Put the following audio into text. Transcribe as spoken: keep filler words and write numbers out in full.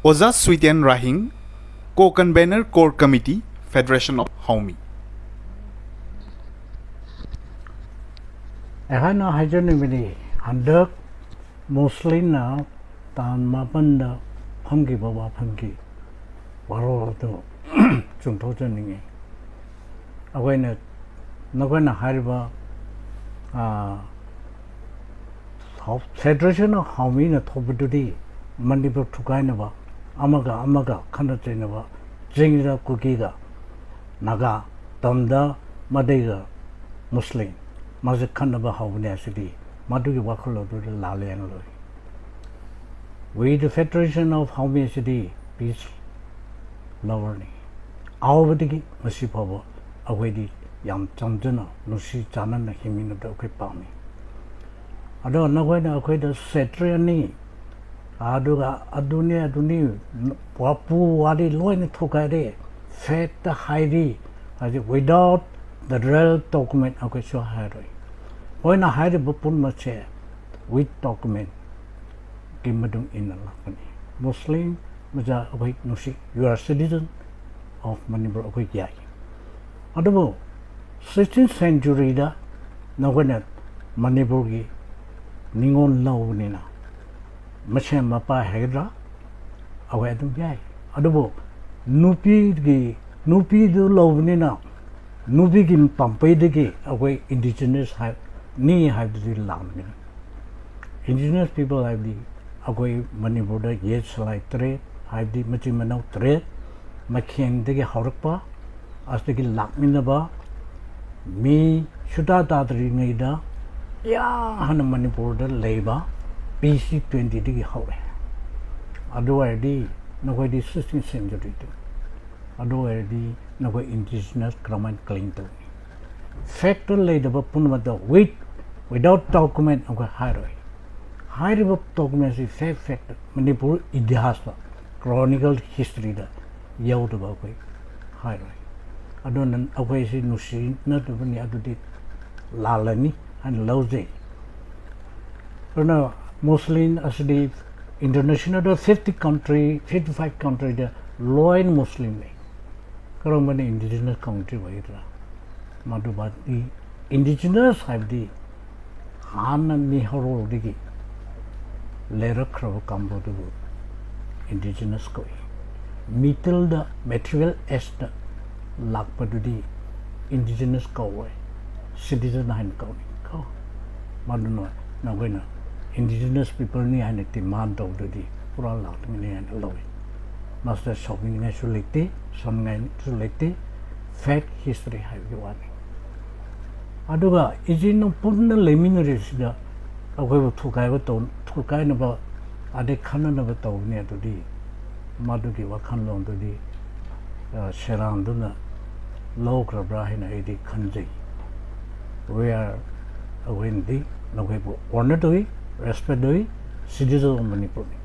ꯑꯣꯖꯥ ꯁ꯭ꯋꯤꯇꯦꯟ ꯔꯥꯍꯤꯡ, Co-Convener, Core Committee, Federation of Haomi꯫ ꯑꯩꯍꯥꯛꯅ ꯍꯥꯏꯖꯅꯤꯡꯕꯗꯤ, ꯍꯟꯗꯛ ꯃꯨꯁꯂꯤꯝꯅ ꯇꯥꯡ ꯃꯥꯄꯟꯗ ꯐꯝꯈꯤꯕ ꯋꯥꯐꯝꯒꯤ ꯋꯥꯔꯣꯜ ꯑꯗꯨ ꯆꯨꯝꯊꯣꯛꯆꯅꯤꯡꯏ꯫ ꯑꯩꯈꯣꯏꯅ, ꯅꯈꯣꯏꯅ ꯍꯥꯏꯔꯤꯕ, ꯑꯥ, Federation of Haomiꯅ ꯊꯣꯛꯄꯗꯨꯗꯤ ꯃꯅꯤꯄꯨꯔ ꯊꯨꯒꯥꯏꯅꯕ, ꯑꯃꯒ ꯑꯃꯒ ꯈꯠꯅ ꯆꯩꯅꯕ, ꯆꯤꯡꯗ ꯀꯨꯀꯤꯒ ꯅꯥꯒꯥ, ꯇꯝꯗ ꯃꯩꯇꯩꯒ ꯃꯨꯁꯂꯤꯝ ꯃꯁꯤ ꯈꯠꯅꯕ ꯍꯧꯕꯅꯦ꯫ ꯑꯁꯤꯗꯤ ꯃꯗꯨꯒꯤ ꯋꯥꯈꯜꯂꯣꯟꯗꯨꯗ ꯂꯥꯜꯂꯦꯅ ꯂꯧꯏ꯫ We the Federation of Haomi ꯑꯁꯤꯗꯤ peace loverꯅꯤ꯫ ꯑꯍꯧꯕꯗꯒꯤ ꯉꯁꯤ ꯐꯥꯎꯕ ꯑꯩꯈꯣꯏꯗꯤ ꯌꯥꯝ ꯆꯝꯖꯅ, ꯅꯨꯡꯁꯤ ꯆꯥꯟꯅꯅ ꯍꯤꯡꯃꯤꯟꯅꯕꯗ ꯑꯩꯈꯣꯏ ꯄꯥꯝꯃꯤ꯫ ꯑꯗꯣ ꯅꯈꯣꯏꯅ ꯑꯩꯈꯣꯏꯗ ꯁꯦꯇ꯭ꯔꯦꯠꯅꯤ, ꯑꯗꯨꯒ ꯑꯗꯨꯅꯤ ꯑꯗꯨꯅꯤ, ꯋꯥꯄꯨ ꯋꯥꯔꯤ ꯂꯣꯏꯅ ꯊꯨꯒꯥꯏꯔꯦ, ꯐꯦꯛꯇ ꯍꯥꯏꯔꯤ꯫ ꯍꯧꯖꯤꯛ without the real document ꯑꯩꯈꯣꯏꯁꯨ ꯍꯥꯏꯔꯣꯏ꯫ ꯃꯣꯏꯅ ꯍꯥꯏꯔꯤꯕ ꯄꯨꯝꯅꯃꯛꯁꯦ with documentꯀꯤ ꯃꯇꯨꯡ ꯏꯟꯅ ꯂꯥꯛꯄꯅꯤ꯫ ꯃꯨꯁꯂꯤꯝ ꯃꯆꯥ ꯑꯩꯈꯣꯏ ꯅꯨꯡꯁꯤ, you are citizen of Manipur, ꯑꯩꯈꯣꯏ ꯌꯥꯏ꯫ ꯑꯗꯨꯕꯨ sixteenth centuryꯗ ꯅꯈꯣꯏꯅ ꯃꯅꯤꯄꯨꯔꯒꯤ ꯅꯤꯉꯣꯜ ꯂꯧꯕꯅꯤꯅ ꯃꯁꯦꯟ ꯃꯄꯥ ꯍꯥꯏꯒꯗ꯭ꯔꯥ, ꯑꯩꯈꯣꯏ ꯑꯗꯨꯝ ꯌꯥꯏ꯫ ꯑꯗꯨꯕꯨ ꯅꯨꯄꯤꯒꯤ, ꯅꯨꯄꯤꯗꯨ ꯂꯧꯕꯅꯤꯅ ꯅꯨꯄꯤꯒꯤ ꯄꯥꯝꯕꯩꯗꯒꯤ ꯑꯩꯈꯣꯏ indigenous ꯍꯥꯏ, ꯅꯤ ꯍꯥꯏꯕꯗꯨꯗꯤ ꯂꯥꯟꯕꯅꯤ꯫ Indigenous people ꯍꯥꯏꯕꯗꯤ ꯑꯩꯈꯣꯏ ꯃꯅꯤꯄꯨꯔꯗ ꯌꯦꯠ ꯁꯂꯥꯏ ꯇꯔꯦꯠ, ꯍꯥꯏꯕꯗꯤ ꯃꯆꯤꯟ ꯃꯅꯥꯎ ꯇꯔꯦꯠ, ꯃꯈꯦꯟꯗꯒꯤ ꯍꯧꯔꯛꯄ, ꯑꯁꯤꯗꯒꯤ ꯂꯥꯛꯃꯤꯟꯅꯕ ꯃꯤ ꯁꯨꯇꯥ ꯇꯥꯗ꯭ꯔꯤꯉꯩꯗ ꯏꯍꯥꯟ ꯍꯥꯟꯅ ꯃꯅꯤꯄꯨꯔꯗ ꯂꯩꯕ B C twentyꯗꯒꯤ ꯍꯧꯔꯦ꯫ ꯑꯗꯨ ꯑꯣꯏꯔꯗꯤ ꯅꯈꯣꯏꯗꯤ sixteenth centuryꯗꯨ, ꯑꯗꯨ ꯑꯣꯏꯔꯗꯤ ꯅꯈꯣꯏ indigenous ꯀꯔꯝꯍꯥꯏꯅ claim ꯇꯧꯅꯤ? Factꯇ ꯂꯩꯇꯕ ꯄꯨꯝꯅꯃꯛꯇ with, without document ꯑꯩꯈꯣꯏ ꯍꯥꯏꯔꯣꯏ꯫ ꯍꯥꯏꯔꯤꯕ documentꯁꯤ fake fact, ꯃꯅꯤꯄꯨꯔ ꯏꯇꯤꯍꯥꯁꯇ, chronicle historyꯗ ꯌꯥꯎꯗꯕ ꯑꯩꯈꯣꯏ ꯍꯥꯏꯔꯣꯏ꯫ ꯑꯗꯨꯅ ꯑꯩꯈꯣꯏꯁꯤ ꯅꯨꯡꯁꯤꯅꯗꯕꯅꯤ, ꯑꯗꯨꯗꯤ ꯂꯥꯜꯂꯅꯤ ꯍꯥꯏꯅ ꯂꯧꯖꯩ꯫ ꯑꯗꯨꯅ ꯃꯨꯁꯂꯤꯝ ꯑꯁꯤꯗꯤ International ꯗ fifty country, fifty five country ꯗ ꯂꯣꯏꯅ Muslim ꯅꯤ꯫ ꯀꯔꯝꯕꯅ indigenous country ꯑꯣꯏꯒꯗ꯭ꯔꯥ? ꯃꯗꯨꯕꯨꯗꯤ indigenous ꯍꯥꯏꯕꯗꯤ ꯍꯥꯟꯅ ꯃꯤꯍꯧꯔꯣꯜꯗꯒꯤ ꯂꯩꯔꯛꯈ꯭ꯔꯕ ꯀꯥꯡꯕꯨꯗꯨꯕꯨ indigenous ꯀꯧꯏ꯫ Middle ꯗ, medieval age ꯇ ꯂꯥꯛꯄꯗꯨꯗꯤ indigenous ꯀꯧꯔꯣꯏ, citizen ꯍꯥꯏꯅ ꯀꯧꯅꯤ ꯀꯣ꯫ ꯃꯗꯨꯅ ꯅꯈꯣꯏꯅ indigenous people ꯅꯤ ꯍꯥꯏꯅ demand ꯇꯧꯕꯗꯨꯗꯤ ꯄꯨꯔꯥ ꯂꯥꯛꯇꯕꯅꯤ ꯍꯥꯏꯅ ꯂꯧꯏ꯫ ꯃꯁꯤꯗ ꯁꯥꯎꯅꯤꯡꯉꯥꯏꯁꯨ ꯂꯩꯇꯦ, ꯁꯥꯎꯅꯤꯡꯉꯥꯏꯁꯨ ꯂꯩꯇꯦ, fact history ꯍꯥꯏꯕꯒꯤ ꯋꯥꯅꯤ꯫ ꯑꯗꯨꯒ ꯏꯆꯤꯟ ꯏꯅꯥꯎ ꯄꯨꯟꯅ ꯂꯩꯃꯤꯟꯅꯔꯤꯁꯤꯗ ꯑꯩꯈꯣꯏꯕꯨ ꯊꯨꯒꯥꯏꯕ ꯇꯧ-, ꯊꯨꯒꯥꯏꯅꯕ ꯑꯗꯩ ꯈꯠꯅꯅꯕ ꯇꯧꯕꯅꯤ꯫ ꯑꯗꯨꯗꯤ ꯃꯗꯨꯒꯤ ꯋꯥꯈꯜꯂꯣꯟꯗꯨꯗꯤ, ꯑ, ꯁꯦꯔꯥꯟꯗꯨꯅ ꯂꯧꯈ꯭ꯔꯕ꯭ꯔꯥ ꯍꯥꯏꯅ ꯑꯩꯗꯤ ꯈꯟꯖꯩ꯫ We are, ꯑꯩꯈꯣꯏꯅꯗꯤ ꯅꯈꯣꯏꯕꯨ honour ꯇꯧꯏ, respect ꯇꯧꯏ, citizen of ꯃꯅꯤꯄꯨꯔꯅꯤ꯫